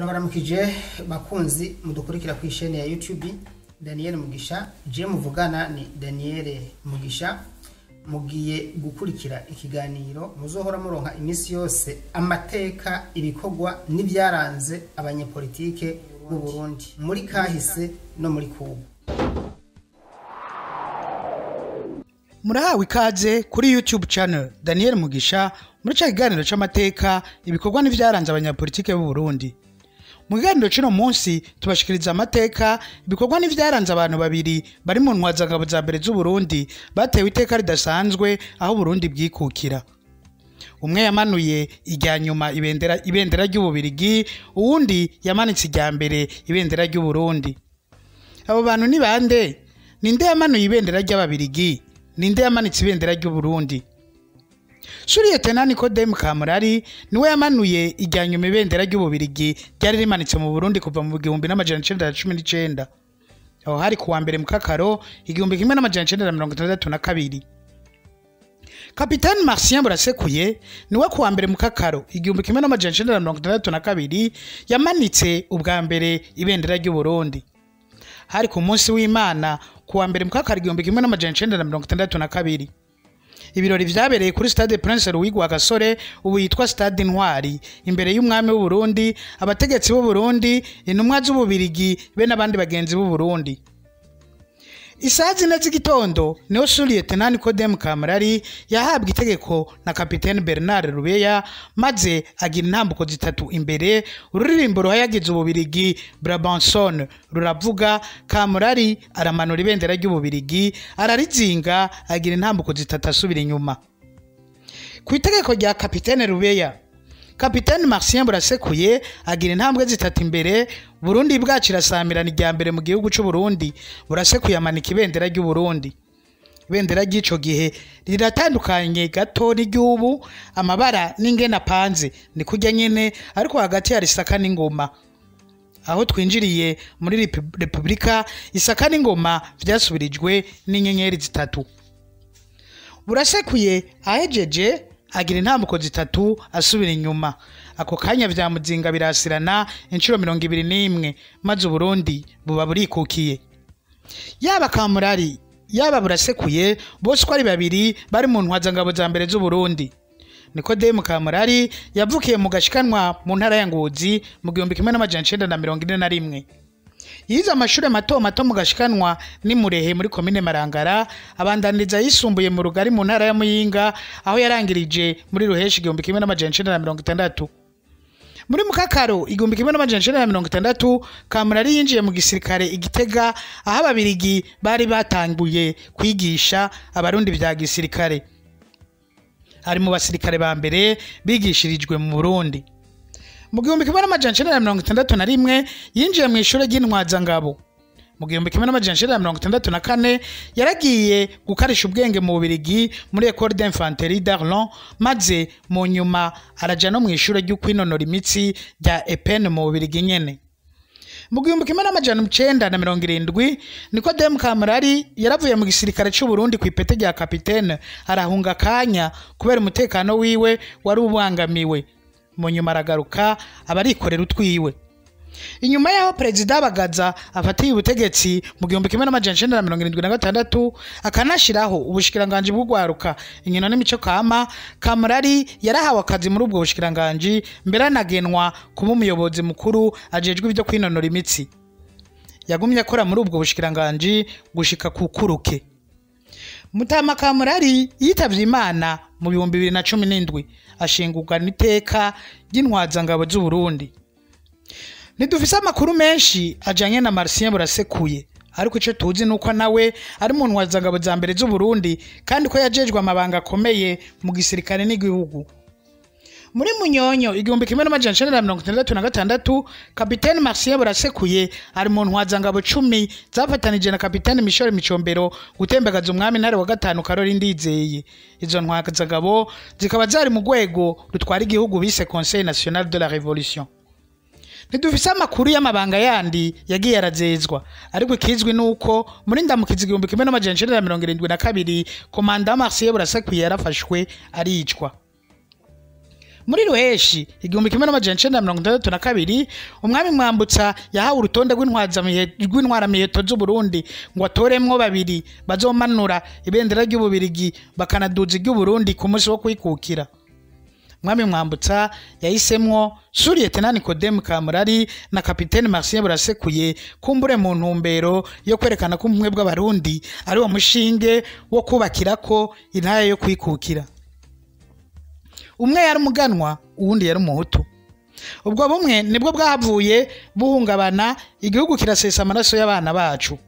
Turabaramukije bakunzi mudukurikira ku ishene ya YouTube Daniel Mugisha. Je muvugana ni Daniel Mugisha. Mugiye gukurikira ikiganiro muzohora muronka iminsi yose amateka, ibikorwa n'ibyaranze abanyepolitike b'u Burundi muri kahise no muri kubu. Murahawe ikaze kuri YouTube channel Daniel Mugisha muri ca kiganiro c'amateka, ibikorwa n'ivyaranze abanyapolitike b'u Burundi. Mu kiganiro c'uno munsi tubashikiriza amateka, ibikorwa n'ivyaranze abantu babiri bari mu ntwazangabo za mbere z'u Burundi batewe iteka ridasanzwe aho Burundi bwikukira. Umwe yamanuye irya nyuma ibendera ry'Ububirigi, uwundi yamanitse irya mbere ibendera ry'u Burundi. Abo bantu ni bande? Ninde yamanuye ibendera ry'Ababirigi? Ninde yamanitse ibendera ry'u Burundi? Sous-lieutenant Nicodème Kamurari niwe yamanuye irya nyuma ibendera ry'Ububirigi ryari rimanitse mu Burundi kuva mu 1919. Aho hari kuwa mbere Mukakaro 1962. Kapitani Marcien Burasekuye niwe kuwa mbere Mukakaro 1962 yamanitse ubwa mbere ibendera ry'u Burundi. Hari ku munsi w'Imana kuwa mbere Mukakaro 1962. Ibirori vyabereye kuri Stade Prince Louis Rwagasore, ubu yitwa Stade Intwari, imbere y'umwami w'u Burundi, abategetsi b'u Burundi, intumwa z'Ububirigi be n'abandi bagenzi b'u Burundi. Isaha zine z'igitondo niho Sous-lieutenant Nicodème Kamurari yahabwa itegeko na Kapiteni Bernard Rubeya, maze agira intambuko zitatu imbere. Ururirimbo ruhayagiza Ububirigi Brabanson ruravuga. Kamurari aramanura ibendera ry'Ububirigi ararizinga, agira intambuko zitatu asubira inyuma. Ku itegeko rya Kapiteni Rubeya, Kapiteni Marcien Burasekuye agira intambwe zitatu imbere. Burundi bwacu irasamirana irya mbere mu gihugu c'u Burundi. Burasekuye amanika ibendera ry'u Burundi. Ibendera ry'ico gihe riratandukanye gato n'iry'ubu, amabara n'ingene apanze ni kurya nyene, ariko hagati hari isaka n'ingoma. Aho twinjiriye muri Republika, isaka n'ingoma vyasubirijwe n'inyenyeri zitatu. Burasekuye ahejeje agira intambuko zitatu asubira inyuma. Ako kanya vyamuzinga birasirana inshuro 21, maze Uburundi buba burikukiye. Yaba Kamurari yaba Burasekuye bose uko ari babiri bari mu ntwazangabo za mbere z'u Burundi. Nicodème Kamurari yavukiye mu Gashikanwa mu ntara ya Ngozi mu 1941. Yize amashure mato mato mu Gashikanwa ni Murehe muri komine Marangara, abandaniriza yisumbuye mu Rugari mu ntara ya Muyinga, aho yarangirije muri Ruheshi 1960. Muri Mukakaro 1960 Kamurari yinjiye mu gisirikare i Gitega, aho Ababirigi bari batanguye kwigisha Abarundi vya gisirikare. Ari mu basirikare ba mbere bigishirijwe mu Burundi. Mu 1961 yinjiye mu ishure ry'intwazangabo. Mu 1964 yaragiye gukarisha ubwenge mu Bubirigi muri École d'Infanterie d'Arlon, maze mu nyuma araja no mu ishure ryo kwinonora imitsi rya Epene mu Bubirigi nyene. Mu 1970 Nicodème Kamurari yaravuye mu gisirikare c'u Burundi ku ipete rya kapitene, arahunga akanya kubera umutekano wiwe wari ubangamiwe. Mu nyuma aragaruka abarikorera utwiwe. Inyuma yaho Perezida Bagaza afatiye ubutegetsi mu 1976 akanashiraho ubushikiranganje bw'ugwaruka, inkino n'imico kama, Kamurari yarahawe akazi muri ubwo bushikiranganje, mbere anagenwa kuba umuyobozi mukuru ajejwe ivyo kwinonora imitsi. Yagumye akora muri ubwo bushikiranganje gushika kukuruke. Mutama Kamurari yitavye Imana mu 2017, ashingurwa n'iteka ry'intwazangabo z'u Burundi. Ntidufise amakuru menshi ajanye na Marcien Burasekuye, ariko ico tuzi nuko nawe ari mu ntwazangabo za mbere z'u Burundi, kandi ko yajejwe amabanga akomeye mu gisirikare n'igihugu. Muri Munyonyo 1966 Kapiteni Marcien Burasekuye ari mu ntwazangabo 10 zafatanije na Kapiteni Michel Micombero gutembagaza umwami Ntare wa gatanu Karori Ndizeye. Izo ntwazangabo zikaba zari mu rwego rutwara igihugu bise Conseil National de la Révolution. Ntidufise amakuru y'amabanga yandi yagiye arazezwa, ariko ikizwi nuko muri Ndamukizi 1972 Komanda Marcien Burasekuye yarafashwe aricwa. Muri Ruheshi 1962, umwami Mwambutsa yahawe urutonde rw'intwaramiheto z'Uburundi ngo atoremwo babiri bazomanura ibendera ry'Ububirigi bakanaduza iry'Uburundi ku munsi wo kwikukira. Mwami Mwambutsa yahisemwo Sous-Lieutenant Nicodème Kamurari na Kapiteni Marcien Burasekuye, kumbure mu ntumbero yo kwerekana ko ubumwe bw'Abarundi ari wo mushinge wo kubakirako intara yo kwikukira. Umwe yari umuganwa, uwundi yari umuhutu. Ubwo bumwe nibwo bwahavuye buhungabana, igihugu kirasesa amaraso y'abana bacu.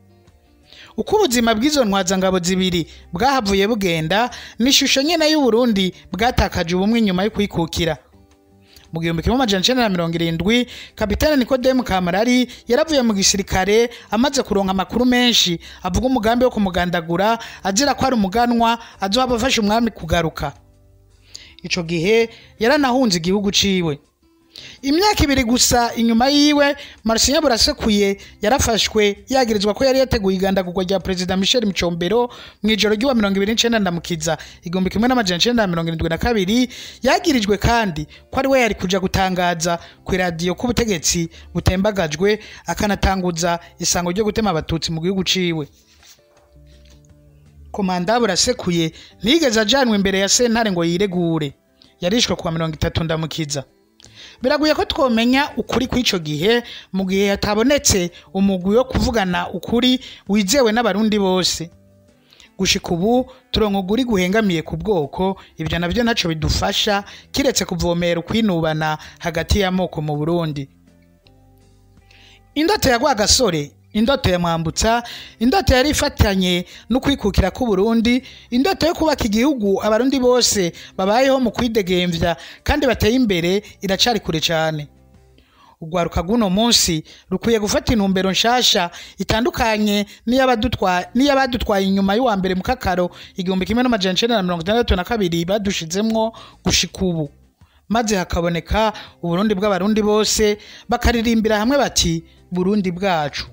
Uko ubuzima bw'izo ntwazangabo zibiri bwahavuye bugenda, n'ishusho nyene y'Uburundi bwatakaje ubumwe inyuma yo kwikukira. Mu 1970, Kapiteni Nicodème Kamurari yaravuye mu gisirikare amaze kuronka amakuru menshi avuga umugambi wo kumugandagura, azira ko ari umuganwa azohava afasha umwami kugaruka. Ico gihe yaranahunze igihugu ciwe. Imyaka ibiri gusa inyuma yiwe, Marcien Burasekuye yarafashwe yagirizwa ko yari yateguye igandagurwa rya Perezida Michel Micombero mw'ijoro ry'uwa 29 Ndamukiza 1972. Yagirijwe kandi ko ari we yari kuja gutangaza ku iradiyo ko ubutegetsi butembagajwe, akanatanguza isango ryo gutema Abatutsi mu gihugu ciwe. Komanda Burasekuye ntiyigeze ajanwa imbere ya sentare ngo yiregure, yarishwe kuwa 30 Ndamukiza. Biragoye ko twomenya ukuri kw'ico gihe mu gihe hatabonetse umugwi wo kuvugana ukuri wizewe n'Abarundi bose. Gushika ubu turonka ukuri guhengamiye ku bwoko, ivyo navyo ntaco bidufasha kiretse kuvomera ukwinubana hagati y'amoko mu Burundi. Indoto ya Rwagasore, indoto ya Mwambutsa, indoto yari ifatanye no kwikukira ku Burundi, indoto yo kubaka igihugu Abarundi bose babayeho mu kwidegemvya kandi bateye imbere, iracari kure cane. Urwaruka rw'uno munsi rukwiye gufata intumbero nshasha itandukanye n'iy'abadutwaye inyuma y'uwa mbere mu Kakaro 1962 badushizemwo gushika ubu, maze hakaboneka Uburundi bw'Abarundi bose bakaririmbira hamwe bati Burundi bwacu.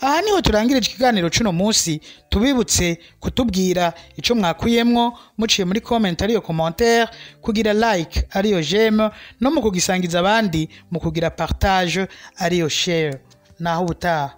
Aha niho turangirije ikiganiro c'uno munsi, tubibutse kutubwira ico mwakuyemwo muciye muri comment ariyo commentaire, kugira like ariyo j'aime, no mu kugisangiza abandi mu kugira partage ariyo share. Naho ubutaha.